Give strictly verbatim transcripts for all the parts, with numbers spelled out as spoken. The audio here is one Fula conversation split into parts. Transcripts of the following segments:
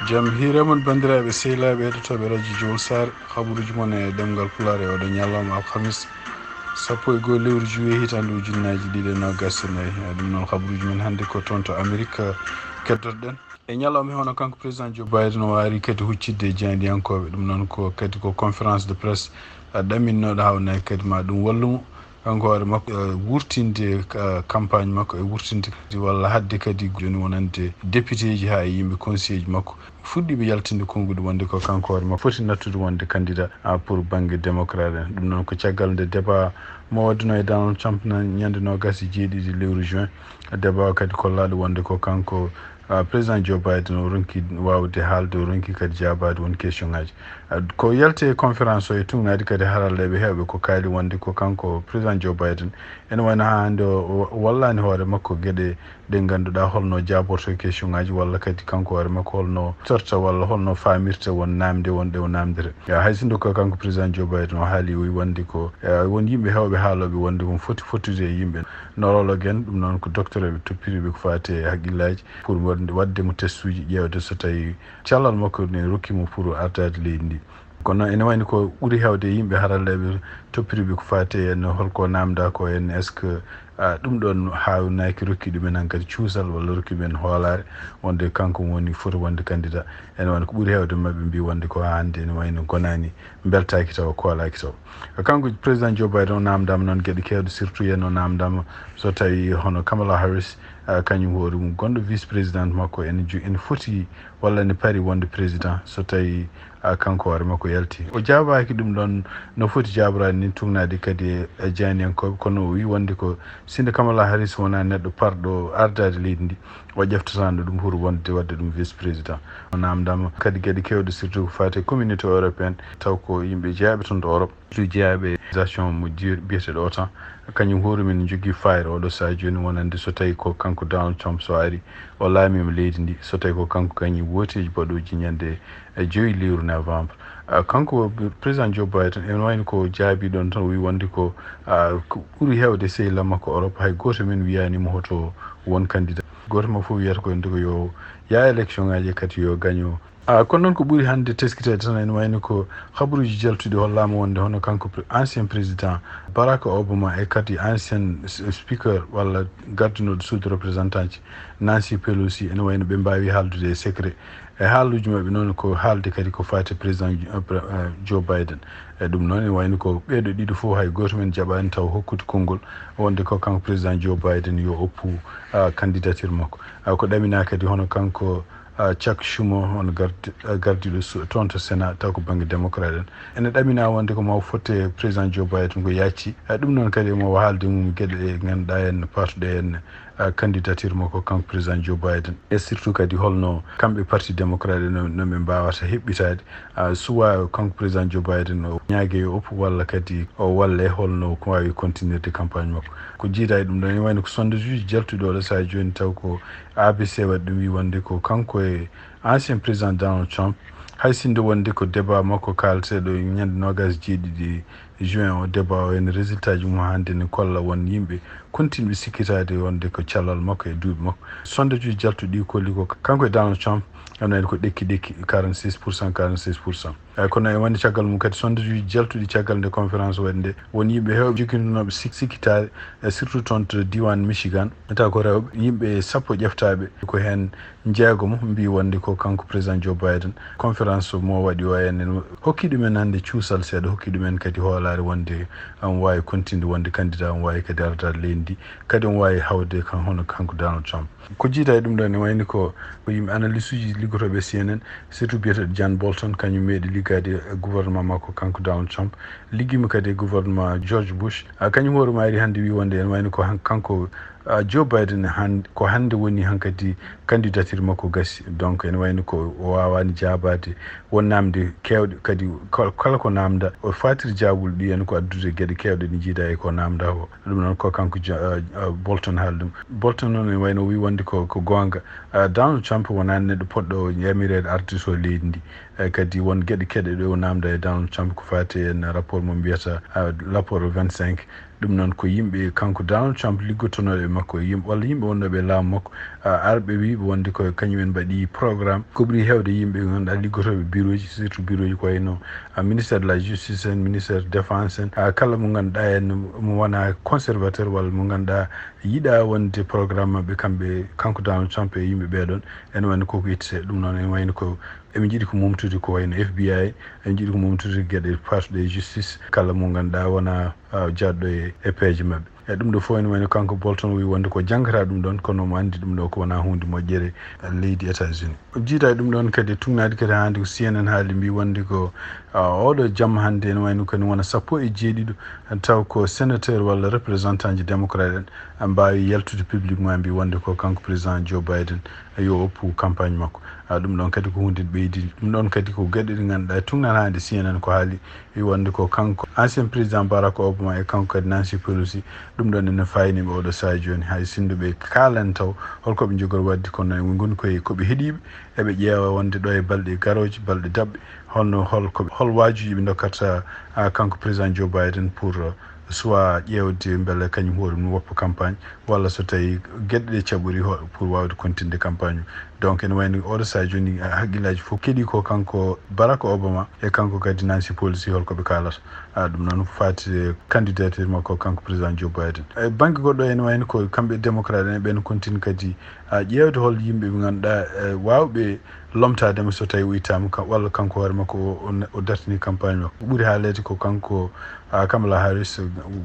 Jam hiire mon, banndiraaɓe sehilaaɓe heɗotooɓe radio Jowol Saare. Habaruuji mon e ɗemngal Pulaar e oɗo ñalawma alhamis, sappo e goo lewru juillet, hitaande ujunnaaji ɗiɗi e noogaas e nayi. E ɗum noon, habaruuji men hannde ko toon to Amerik, eh, keddotoɗen. E ñalawma he, hono kanko président Joe Biden o ari kadi huccitde e jaayndiyankooɓe. Ɗum noon ko kadi ko conférence de presse, eh, ɗaminnoɗo, haawnaaki kadi ma ɗum wallu mo. Kanko hoore makko, eh, wurtinde, eh, campagne makko e wurtinde walla haɗde kadi jooni wonande députéji haa e yimɓe conseillerji makko fuɗɗiiɓe yaltinde konnguɗi wonde ko kanko hoore makko foti nattude wonde candidat, ah, pour bannge démocrate en. Ɗum noon ko caggal nde débat mo waɗduno e Donald Trump na ñande noogaas e jeeɗiɗi lewru juin. Débat o kadi kollaaɗo wonde ko kanko, ah, président Joe Biden o ronki waawde haalde, o ronki kadi jaabaade won question ngaji. Ah, ko yalti e conférence o e tugnaade kadi haralleeɓe heewɓe ko kaali wonde ko kanko président Joe Biden ene wayno haa hannde o, o wallaani hoore makko geɗe ɗe ngannduɗaa holno jaaborto question ngaji walla kadi kanko hoore makko holno torta walla holno faamirta won naamnde wonɗe o naamndata. Ya, hay sinno ko kanko président Joe Biden o haali o wonde ko, eh, won yimɓe heewɓe haalooɓe wonde ko foti fottude e yimɓe neurologue en, ɗum noon ko docteur ɓe toppiriiɓe ko faati e haqqillaaji pour waɗde, waɗde mo testuuji ƴeewde so tawi cellal makko ne rokki mo pour ardaade leydi ndi. Kono ene wayno ko ɓuri heewde e yimɓe haralleeɓe toppiriiɓe ko faati e en holko naamndaa ko en, est-ce que, ah, ɗum ɗoon haawnaaki rokki ɗum en hankadi cuusal walla rokki ɗum en hoolaare wonde kanko woni foti wonde candidat. Ene wayno ko ɓuri heewde maɓɓe mbii wonde ko haa hannde ene wayno gonaani, mbeltaaki tawa, koolaaki tawa. Kanko président Joe Biden o naamndaama noon geɗe keewɗe, surtout en o naamndaama so tawi hono Kamala Harris, ah, kañum hoore mum gonɗo vice président makko ene ju-, ene foti walla ene pari wonde président so tawi, ah, kanko hoore makko yalti. O jaabaaki ɗum ɗoon no foti jaaboraade ni, tugnaade kadi e, e jaayndiyankooɓe, kono o wii wonde ko sinno Kamala Harris wonaa neɗɗo parɗo ardaade leydi ndi, o ƴeftataano ɗum pour wonde waɗde ɗum vice président. O naamndaama kadi geɗe keewɗe, surtout ko faati e communauté européenne, taw ko yimɓe jeyaaɓe toon to Europe, surtout jeyaaɓe organisation mo ji-, biyeteeɗo OTAN, kañum hoore mum jogii fayre oɗo sahaa jooni wonande so tawi ko kanko Donald Trump so ari o laamiima leydi ndi, so tawi ko kanko gañi wooteeji baɗooji ñande e joyi lewru novembre. Ah, kanko président Joe Biden ene wayno ko jaabii ɗoon tan, o wii wonde ko, ah, ko ɓuri heewde sehilaaɓe makko Europe, hay gooto men wiyaani mo hoto won candidat. Gooto maɓɓe fof wiyata ko wonde ko yo yaa élection ngaji kadi yo gaño. Ah, kono noon ko ɓuri hannde teskiteede tan ene wayno ko habaruuji jaltuɗi hollaama wonde hono kanko pre-, ancien président Barack Obama e kadi ancien s-, speaker walla gardinooɗo suudu représentant ji Nancy Pelosi ene wayno ɓe mbaawi haaldude e secret. E haaluuji maɓɓe noon ko haalde kadi ko faati président, eh, pre-, eh, Joe Biden. E ɗum noon ene wayno ko ɓeeɗo ɗiɗo fof hay gooto men jaɓaani taw hokkude konngol wonde ko kanko président Joe Biden yo oppu, ah, candidature makko. Ah, ko ɗaminaa kadi hono kanko, ah, Chuck Schumer, on gardi-, ah, gardiiɗo su-, toon to Sénat, taw ko bannge démocrate en. Ene ɗaminaa wonde ko maw fotte président Joe Biden ko yaaccii. Ah, ɗum noon kadi mo haalde mum geɗe ɗe ngannduɗaa en, partuɗe en, ah, candidature makko kanko président Joe Biden. E surtout kadi holno kamɓe parti démocrate no, no ɓe mbaawata heɓɓitaade, ah, suwa kanko président Joe Biden o ñaage yo oppu walla kadi o walle holno ko waawi continuirde campagne makko. Ko jiidaa e ɗum ɗoon, ene wayno ko sondage uji jaltuɗi oɗo sahaa jooni taw ko A B C waɗi ɗum, wii wonde ko kanko e ancien président Donald Trump, hay sinno wonde ko débat makko kaalateeɗo ñande noogaas e jeeɗiɗi juin o, débat o, en résultat ji mum hannde ne kolla won yimɓe kontinɓe sikkitaade wonde ko cellal makko e duuɓi makko. Sondage uji jaltuɗi ɗi kolli ko kanko e Donald Trump, ene wayno ko ɗekki ɗekki, quarante-six pour cent, quarante-six pour cent. Eyi, kono e wonde caggal mum kadi sondage uji jaltuɗi caggal nde conférence waɗi nde, won yimɓe heewɓe joginooɓe sik-, sikkitaare, e surtout toon to diiwaan Michigan, taw ko rewɓe, yimɓe sappo ƴeftaaɓe, ko heen jeegomo mbii wonde ko kanko président Joe Biden. Conférence mo waɗi o en, en hokki ɗum en hannde cuusal seeɗa, hokki ɗum en kadi hoolaare wonde omo waawi continde wonde candidat, omo waawi kadi ardaade leydi ndi, kadi omo waawi hawde kan hono kanko Donald Trump. Ko jiidaa e ɗum ɗoon ene wayni ko, ko yimɓe analyste uji liggotooɓe e C N N, surtout biyeteeɗo John Bolton, kañum meeɗi liggaade e gouvernement makko kanko Donald Trump, liggiima kadi e gouvernement George Bush. Ah, kañum hoore mum ari hannde wii wonde ene wayni ko han-, kanko, ah, Joe Biden han-, ko hannde woni hankadi candidature makko gasi. Donc ene wayni ko o waawaani jaabaade won naamnde keewɗe, kadi kal-, kala ko naamnda, o faatiri jaabul ɗi en ko addude geɗe keewɗe ɗe njiidaa e ko naamnda ko. Ɗum noon ko kanko Jo-, ah, ah, Bolton haali ɗum. Bolton noon ene wayno o wii wonde ko, ko goonga. Ah, Donald Trump wonaani neɗɗo poɗɗo yamireede ardiiɗo leydi ndi. E kadi won geɗe keewɗe ɗe o naamnda e Donald Trump ko faati e rapport mo mbiyata, ah, rapport vingt-cinq. Ɗum noon ko yimɓe kanko Donald Trump liggotonooɓe e makko, yimɓe, walla yimɓe wonnooɓe e laamu makko, a, arɓe wiiɓe wonde ko kañum en mbaɗi programme. Ko ɓuri heewde yimɓe ɓe ngannduɗaa liggotooɓe bureau ji, surtout bureau ji ko wayno, a, ministère de la justice en, ministère de défense en, a, kala mo ngannduɗaa en mo wona conservateur walla mo ngannduɗaa yiɗaa wonde programme maɓɓe kamɓe, kanko Donald Trump e yimɓe ɓee ɗoon, ene wayno koko ittete. Ɗum noon ene wayno ko eɓe njiɗi ko momtude ko wayno F B I, eɓe njiɗi ko momtude geɗe parɗe e justice, kala mo ngannduɗaa wona, a, jaɗɗo e, e peeje maɓɓe. E ɗum ɗo fof ene wayno kanko Bolton o wi wonde ko janngata ɗum ɗoon, kono omo anndi ɗum ɗo ko wona huunde moƴƴere leydi États-Unis. O jiita e ɗum ɗoon kadi e tugnaade kadi haa hannde ko C N N haali mbi wonde ko, a, oɗo jamma hannde ene wayno kadi wona sappo e jeeɗiɗo, taw ko sénateur walla représentant ji démocrate en, a, mbaawi yaltude publiquement mbi wonde ko kanko président Joe Biden yo oppu campagne makko. A, ɗum ɗoon kadi ko huunde ɓeydi. Ɗum ɗoon kadi ko geɗe ɗe ngannduɗaa tugnaade hannde C N N ko haali, wi wonde ko kanko ancien président Barack Obama e kanko kadi Nancy Pelosi. Ɗum ɗoon ene fayni ɓe oɗo sahaa jooni, hay sinno ɓe kaalani taw holko ɓe njogori waɗde, kono ɓe ngoni koye ko ɓe heɗiiɓe, eɓe ƴeewa wonde ɗo e balɗe garooje, balɗe daɓɓe, holno, hol ko, hol waajuuji ɓe ndokkata, a, kanko président Joe Biden pour, a, soit ƴeewde mbele kañum hoore mum woppa campagne, walla so tawi geɗe ɗe caɓori ho-, pour waawde continde campagne o. Donc ene wayno oɗo sahaa jooni, a, hakkillaaji fof keɗii ko kanko Barack Obama e kanko kadi Nancy Pelosi holko ɓe kaalata. A, ɗum noon faati e candidature makko kanko président Joe Biden. E bannge goɗɗo ene wayno ko kamɓe démocrate en ɓen continue kadi, a, ƴeewde hol yimɓe ɓe ngannduɗaa, e, waawɓe lomtaade mo so tawi o ittaama ka, walla kanko hoore makko o, o, o dartini campagne makko. Ɓuri haaleede ko kanko, a, Kamala Harris,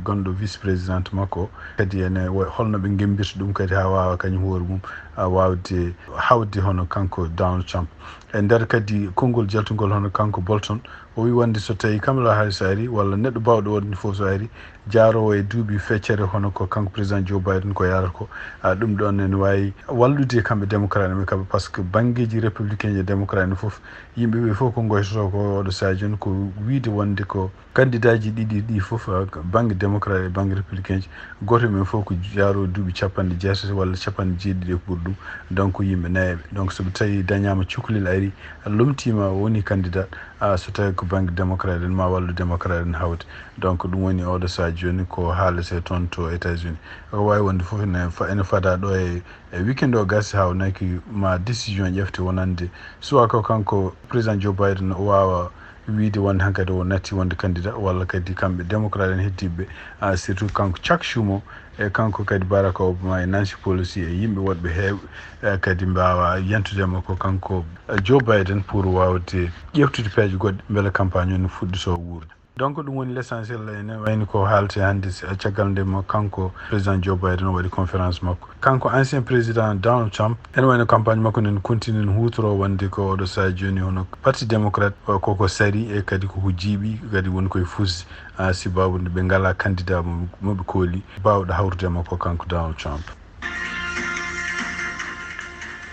gonɗo vice présidente makko, kadi ene wa-, holno ɓe ngembirta ɗum kadi haa waawa kañum hoore mum, a, waawde hawde hono kanko Donald Trump. E nder kadi konngol jaltungol hono kanko Bolton, o wi wonde so tawi Kamala Harris ari, walla neɗɗo baawɗo waɗde fof so ari, jaaroowo e duuɓi feccere hono ko kanko président Joe Biden ko yarata ko, a, ɗum ɗoon ene waawi wallude kamɓe démocrate en ɓe kamɓe, par ce que banngeeji républicain e démocrate en fof, yimɓe ɓe fof ko ngoytotoo ko oɗo sahaa jooni ko wiide wonde ko candidat ji ɗiɗi ɗi fof, a, bannge démocrate e bannge républicain ji, gooto e men fof ko jaaroowo duuɓi capanɗe jeetati walla capanɗe jeeɗiɗi e ko ɓuri ɗum. Donc yimɓe nayeeɓe. Donc so ɓe tawi dañaama cukalel ari, a, lomtiima o woni candidat, a, so tawi ko bannge démocrate en ma wallu démocrate en hawde. Donc ɗum woni oɗo sahaa jooni ko haalete toon to États-Unis. Ko waawi wonde fof ene fa-, ene fada ɗo e, e weekend o gasi haa o naki ma décision ƴefte wonande soit ko kanko président Joe Biden o waawa wiide wonde hankadi o natti wonde candidat, walla kadi kamɓe démocrate en heddiiɓe, a, surtout kanko Chuck Schumer e kanko kadi Barack Obama e Nancy Pelosi e yimɓe woɗɓe heewɓe, e, kadi mbaawa yantude mo ko kanko, e, Joe Biden pour waawde ƴeftude peeje goɗɗe mbele campagne o ne fuɗɗitoo wuurde. Donc ɗum woni l'essentiel ene wayni ko haalte hannde si, caggal nde mo kanko président Joe Biden o waɗi conférence makko. Kanko ancien président Donald Trump, ene wayno campagne makko nen continue ne huutoro wonde ko oɗo sahaa jooni hono parti démocrate o koko sari e kadi koko jiiɓi kadi woni koye fusi, a, sibabu nde ɓe ngala candidat mo, mo ɓe kooli baawɗo hawrude makko kanko Donald Trump.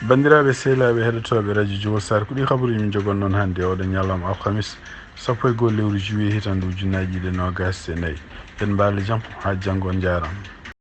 Banndiraaɓe sehilaaɓe heɗotooɓe radio Jowol Sar, ko ɗi kabaruuji min njogon noon hannde oɗo ñalawma alhamis sappo e goo lewru juillet hitaande ujunnaaji ɗiɗi e noogaas e nayi. En mbaali jam, haa janngo, on njaaraama.